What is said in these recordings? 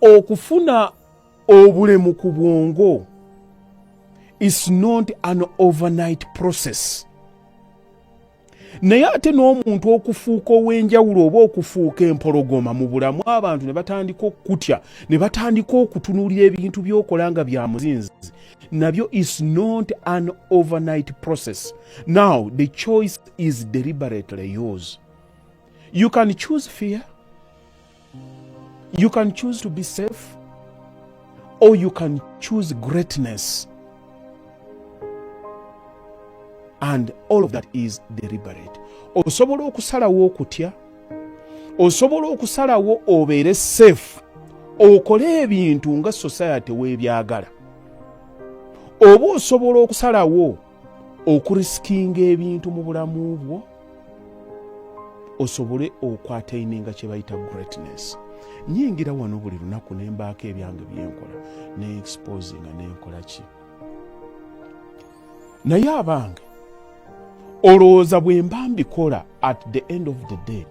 Okufuna obulemu ku bwongo is not an overnight process. Naye ate n'omuntu okufuuka ow'enjawulo oba okufuuka empologoma mu bulamu, abantu ne batandika okukutya, ne batandika okutunuulira ebintu by'okola nga bya muzinzi, nabyo is not an overnight process. Now the choice is deliberately yours. You can choose fear, you can choose to be safe, or you can choose greatness, and all of that is deliberate. Osobola okusalawo okutya, osobola okusalawo obeere safe, okole ebintu nga society weebyagala, oba osobola okusalawo okurisikinga ebintu mu bulamu bwo osobole okwataininga kye bayita greatness. Nyingira wano buli lunaku ne mbaako ebyange byenkola, ne exposinga, nenkola ki. Naye abange, olowooza bwe mba mbikola, at the end of the day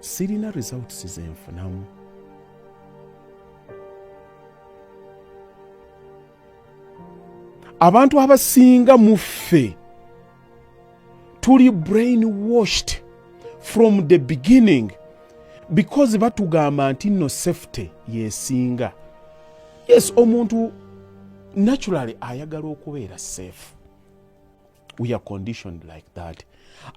sirina results zenfunamu? Abantu abasinga mu ffe tuli brain washed from the beginning, because batugamba nti nno safety yesinga. Yes, omuntu naturally ayagala okubeera safe. We are conditioned like that.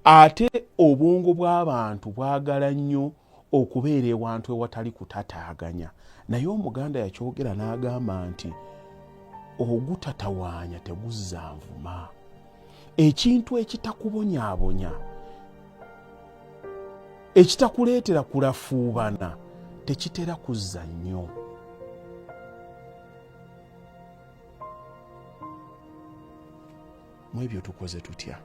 Ate obwongo bw'abantu bwagala nnyo okubeera ewantu ewatali kutataaganya. Naye Omuganda yakyogera n'agamba nti ogutatawaanya teguzza nvuma. Ekintu ekitakubonyaabonya, ekitakuleetera kulafuubana, tekitera kuzza nnyo. Mu ebyo tukoze tutya?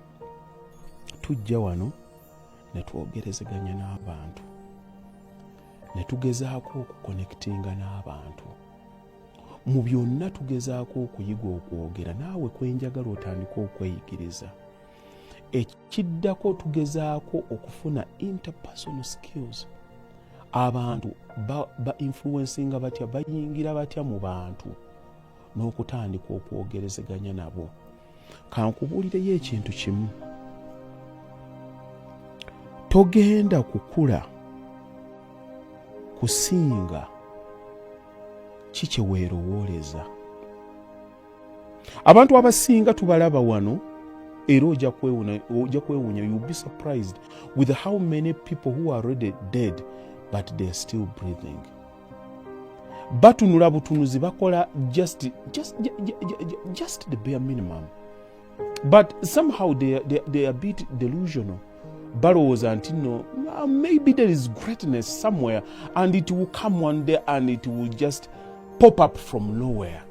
Tujja wano ne twogerezeganya n'abantu, ne tugezaako okukonekitinga n'abantu. Mu byonna tugezaako okuyiga okwogera naawe, kwenjagala otandika okweyigiriza. Ekiddako, tugezaako okufuna interpersonal skills. Abantu ba influencinga batya, bayingira batya mu bantu, n'okutandika okwogerezeganya nabo. Kankubuulireyo ekintu kimu: togenda kukula kusinga ki kye weerowooleza. Abantu abasinga tubalaba wano, era ojja kwewuunya, you'll be surprised with how many people who are already dead but they are still breathing. Batunula butunuzi, bakola just the bare minimum, but somehow they are a bit delusional. Balowooza nti no, maybe there is greatness somewhere and it will come one day and it will just pop up from nowhere.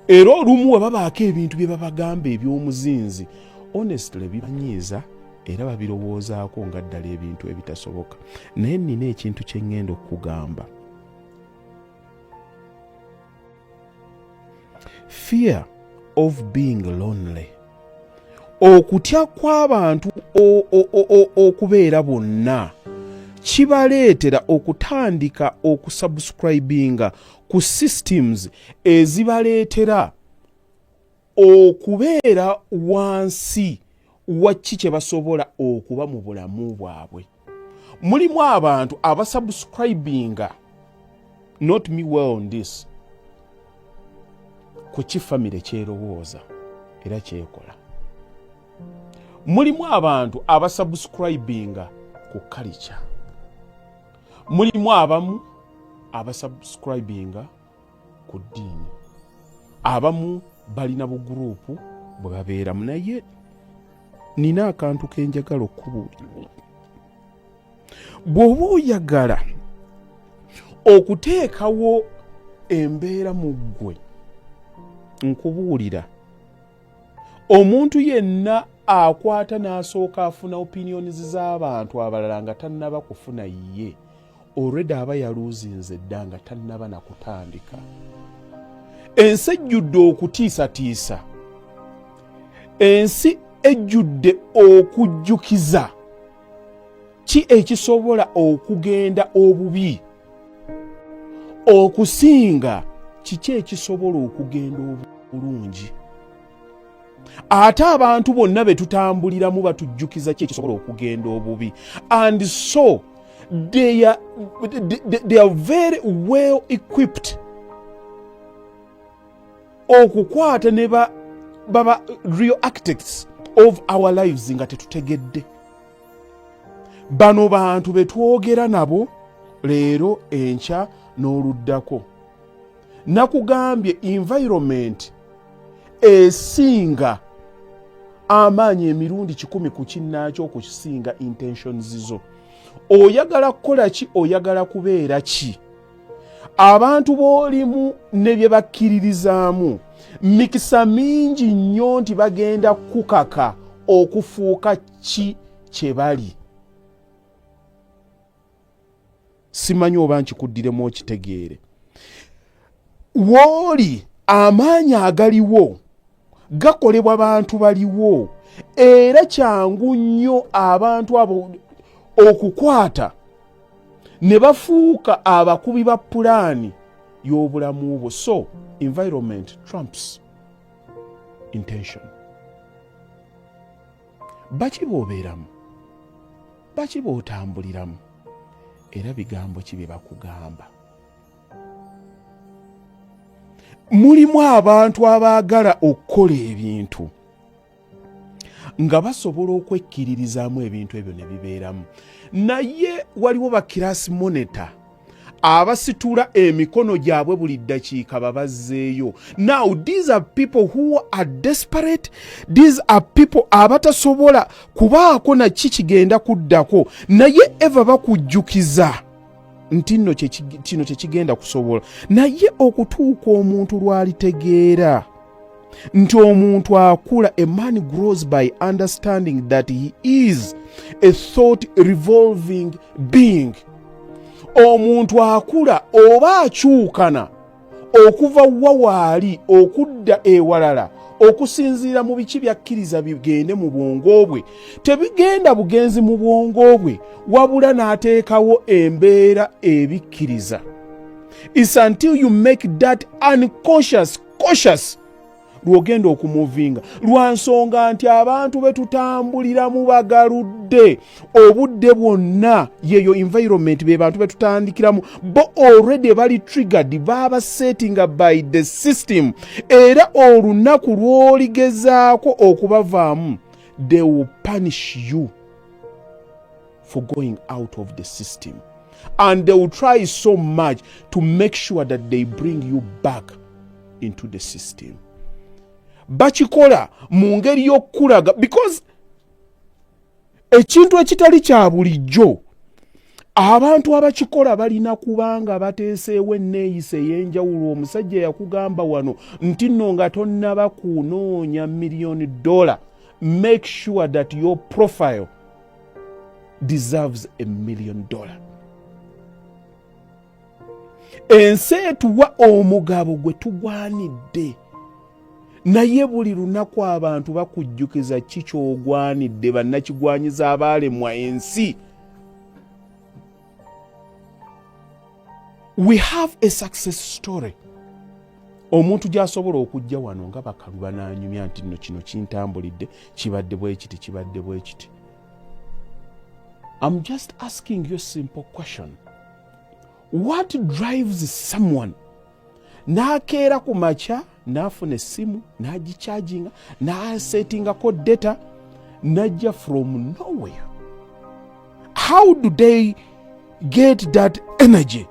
Era olumu we babaako ebintu bye babagamba eby'omuzinzi, honestly bibanyiiza, era babirowoozaako nga ddala ebintu ebitasoboka. Naye nina ekintu kye ŋŋenda okukugamba: fear of being lonely, okutya kw'abantu okubeera bonna, kibaleetera okutandika okusubscribinga ku systems ezibaleetera okubeera wansi wa ki kye basobola okuba mu bulamu bwabwe. Mulimu abantu abasubscribinga, not me well on this, ku ki famire kyerowooza era kyekola. Mulimu abantu abasubscribinga ku culture. Mulimu abamu abasubscribinga ku ddiini. Abamu balina buguruupu bwe babeeramu. Naye nina akantu kenjagala okukubuulira: bw'oba oyagala okuteekawo embeera mu ggwe, nkubuulira, omuntu yenna akwata n'asooka afuna opinions z'abantu abalala nga tannaba kufuna ye, already aba yaluuzinze dda nga tannaba nakutandika. Ensi ejjudde okutiisatiisa, ensi ejjudde okujjukiza. Ki ekisobola okugenda obubi okusinga kiki ekisobola okugenda obulungi? Ate abantu bonna be tutambuliramu batujjukiza ki ekisobola okugenda obubi, and so they are very well equipped okukwata ne baba real architects of our lives nga tetutegedde. Bano bantu betwogera nabo leero, enkya n'oluddako. Nakugambye, environment esinga amaanyi emirundi 100 ku kinnaakyo okusinga intentions zo. Oyagala kukola ki? Oyagala kubeera ki? Abantu b'olimu ne bye bakkiririzaamu, mikisa mingi nnyo nti bagenda kukaka okufuuka ki kye bali. Simanyi oba nkikuddiremu okitegeere. Wooli amaanyi agaliwo gakolebwa bantu baliwo, era kyangu nnyo abantu abo okukwata ne bafuuka abakubi ba pulaani y'obulamu bwo. So environment trumps intention. Baki b'obeeramu, baki b'otambuliramu, era bigambo ki bye bakugamba? Mulimu abantu abaagala okukola ebintu nga basobola okwekkiririzaamu ebintu ebyo ne bibeeramu, naye waliwo ba class monitor abasitula emikono gyabwe buli ddakiika babazzeeyo. Now these are people who are desperate. These are people abatasobola kubaako naki kigenda kuddako, naye eva bakujjukiza nti nno kino kyekigenda kusobola. Naye okutuuka omuntu lwalitegeera nti omuntu akula, a man grows by understanding that he is a thought revolving being. Omuntu akula oba akyukana okuva wa waali okudda ewalala okusinziira mu biki byakkiriza bigende mu bwongo bwe. Tebigenda bugenzi mu bwongo bwe, wabula n'ateekawo embeera ebikkiriza. Is until you make that unconscious conscious lw'ogenda okumuvinga, lwa nsonga nti abantu be tutambuliramu bagaludde obudde bwonna. Yeyo environment, be bantu be tutandikiramu, bo already bali triggered, baba settinga by the system, era olunaku lw'oligezaako okubavaamu, they will punish you for going out of the system, and they will try so much to make sure that they bring you back into the system. Bakikola mu ngeri y'okukulaga, because ekintu ekitali kya bulijjo, abantu abakikola balina kubanga bateeseewo enneeyisa ey'enjawulo. Omusajja yakugamba wano nti nno nga tonnaba kunoonya miliyoni dollar, make sure that your profile deserves $1 million. Ensi etuwa omugabo gwe tugwanidde, naye buli lunaku abantu bakujjukiza ki ky'ogwanidde. Bannakigwanyiza abaalemwa ensi, we have a success story. Omuntu gy'asobola okujja wano nga bakaluba n'anyumya nti nno kino kintambulidde, kibadde bwe kiti, kibadde bwe kiti. I'm just asking you a simple question: what drives someone n'akeera ku makya, n'afuna essimu, n'agicharginga, n'asettingako data, n'ajja from nowhere? How do they get that energy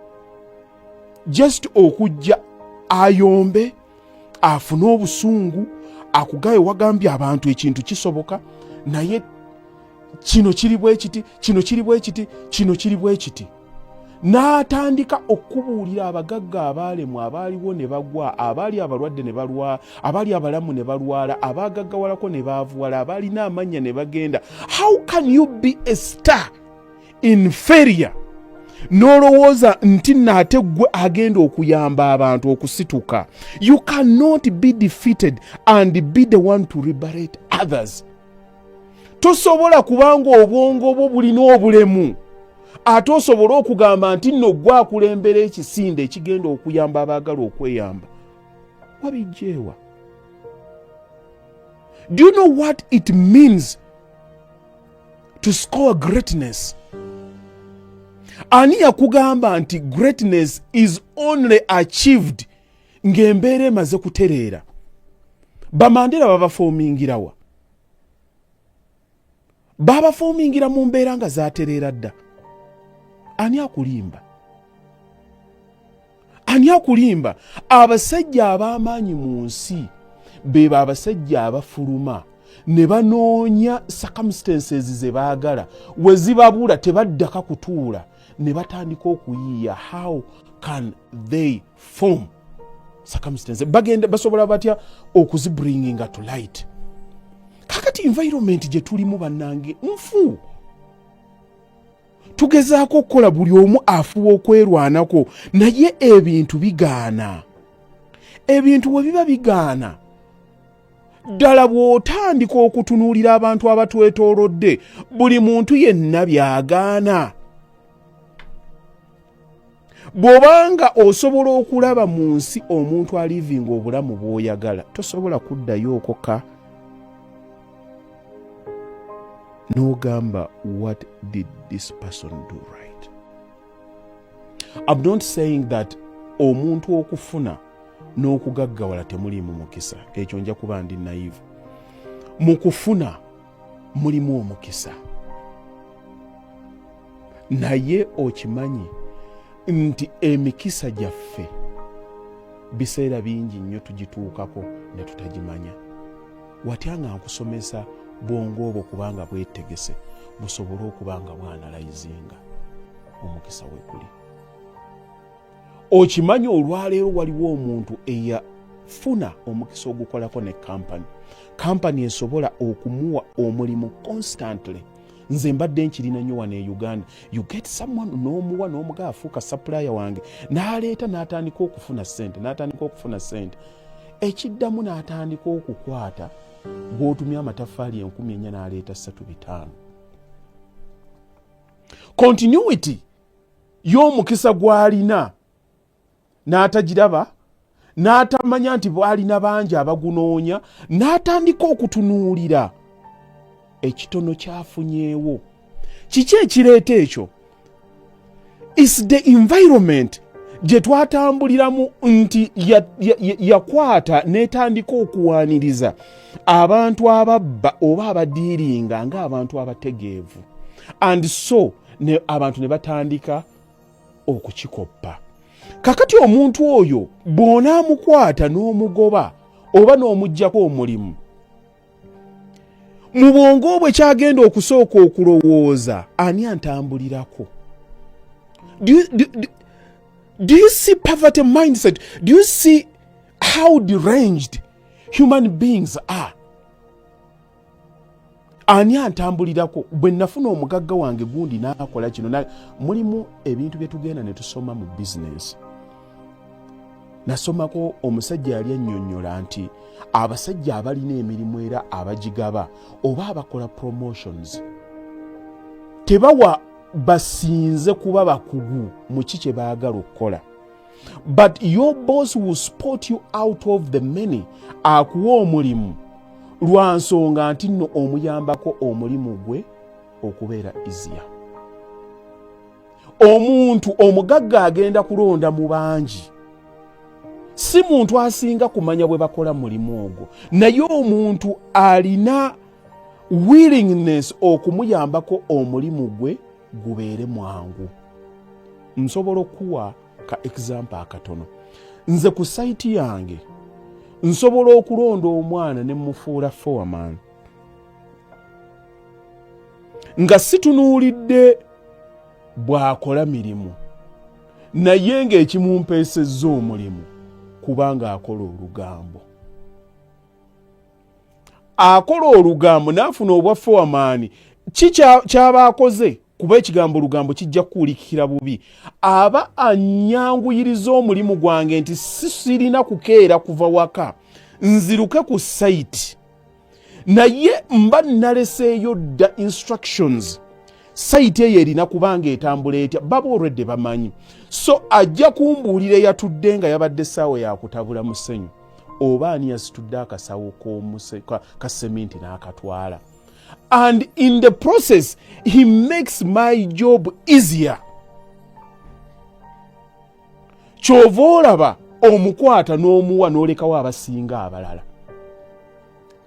just okujja ayombe, afune obusungu, akugaye wagambye abantu ekintu kisoboka, naye kino kiri bwe kiti, kino kiri bwe kiti, kino kiri bwe kiti, n'atandika okubuulira abagagga abaalemwa, abaaliwo ne bagwa, abaali abalwadde ne balwa, abaali abalamu ne balwala, abaagaggawalako ne baavuwala, abaalina amannya ne bagenda? How can you be a star in failure n'olowooza nti naate ggwe agenda okuyamba abantu okusituka? You cannot be defeated and be the one to liberate others. Tosobola kubanga obwongo bwo bulina obulemu, ate osobole okugamba nti nno gwe akulembera ekisinde ekigenda okuyamba abaagala okweyamba. Wabijjeewa? Do you know what it means to score greatness? Ani yakugamba nti greatness is only achieved ng'embeera emaze kutereera? Bamandera babafomingirawa? Babafomingira mu mbeera nga zatereera dda. Ani akulimba? Ani akulimba? Abasajja ab'amaanyi mu nsi beba abasajja abafuluma ne banoonya circumstances ze baagala. We zibabula, tebaddaka kutuula ne batandika okuyiiya how can they form circumstances, bagenda basobola batya okuzibringinga to light. Kakati environment gye tulimu, bannange, nfu. Tugezaako okukola, buli omu afuba okwerwanako, naye ebintu bigaana. Ebintu bwe biba bigaana ddala, bw'otandika okutunuulira abantu abatwetoolodde, buli muntu yenna byagaana. Bw'obanga osobola okulaba mu nsi omuntu alivinga obulamu bw'oyagala, tosobola kuddayo okoka n'ogamba, "What did this person do right?" I'm not saying that omuntu okufuna n'okugaggawala temuliimu mukisa. Ekyo nja kuba ndi naive. Mu kufuna mulimu omukisa, naye okimanyi nti emikisa gyaffe biseera bingi nnyo tugituukako ne tutagimanya. Watya nga nkusomesa bwongo obwo kubanga bwetegese busobole okuba nga bwanalyzinga omukisa weguli? Okimanyi olwaleero waliwo omuntu eyafuna omukisa ogukolako ne kampani, kampani esobola okumuwa omulimu constantly. Nze mbadde nkirina nnyo wano e Uganda. You get someone n'omuwa n'omuga, afuuka supplier wange, n'aleeta, n'atandika okufuna sente, n'atandika okufuna sente. Ekiddamu, n'atandika okukwata gw'otumya amataffaali 4,000, n'aleeta 3,500. Continuity y'omukisa gw'alina n'atagiraba, n'atamanya nti bwalina bangi abagunoonya, n'atandika okutunuulira ekitono kyafunyeewo. Kiki ekireeta ekyo? Is the environment gye twatambuliramu nti yakwata ya, ya n'etandika okuwaniriza abantu ababba oba abadiiringa ng'abantu abategeevu, and so ne, abantu ne batandika okukikoppa. Kakati omuntu oyo bw'onaamukwata n'omugoba oba n'omuggyako omulimu, mu bwongo bwe kyagenda okusooka okulowooza, "Ani antambulirako?" Do you see poverty mindset? Do you see how deranged human beings are? "Ani antambulirako? Bwe nafuna omugagga wange gundi n'akola kino." Mulimu ebintu bye tugenda ne tusoma mu bizinensi. Nasomako omusajja yali annyonnyola nti abasajja abalina emirimu era abagigaba oba abakola promotions tebawa basinze kuba bakugu mu ki kye baagala okukola, but your boss will spot you out of the many, akuwa omulimu lwa nsonga nti nno omuyambako omulimu gwe okubeera easier. Omuntu omugagga agenda kulonda mu bangi, si muntu asinga kumanya bwe bakola mulimu ogwo, naye omuntu alina willingness okumuyambako omulimu gwe gubeere mwangu. Nsobola okuwa ka example akatono. Nze ku site yange nsobola okulonda omwana ne mufuula foreman nga situnuulidde bw'akola mirimu, naye ng'ekimumpeesezza omulimu kubanga akola olugambo. Akola olugambo n'afuna obwa foreman. Ki kyaba akoze? Kuba ekigambo olugambo kijja kukuulikikira bubi. Aba anyanguyiriza omulimu gwange nti sisirina kukeera kuva waka nziruke ku site. Naye mba naleseeyo dda instructions, site eyo erina kubanga etambula etya, baba olwedde bamanyi. So ajja kumbuulira eyatudde nga yabadde essaawa yakutabula musenyu, oba ani yasitudde akasawo ka seminti n'akatwala, and in the process he makes my job easier. Kyova olaba omukwata n'omuwa n'olekawo abasinga abalala.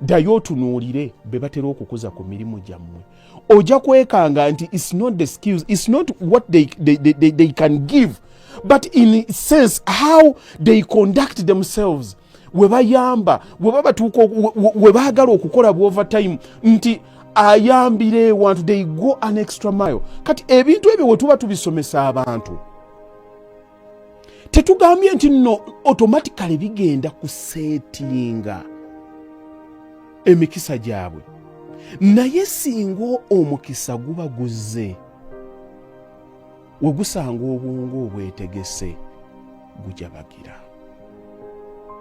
Ddayo otunuulire be batera okukuza ku mirimu gyammwe, ojja kwekanga nti it's not the skills, it's not what they can give, but in sense how they conduct themselves, we bayamba, we babatuuka, we baagala okukola bw'overtime, nti ayambira ewantu, they go an extra mile. Kati ebintu ebyo we tuba tubisomesa abantu, tetugambye nti nno automatically bigenda kuseetinga emikisa gyabwe, naye singa omukisa guba guzze, we gusanga obwongo obwetegese, gujabagira.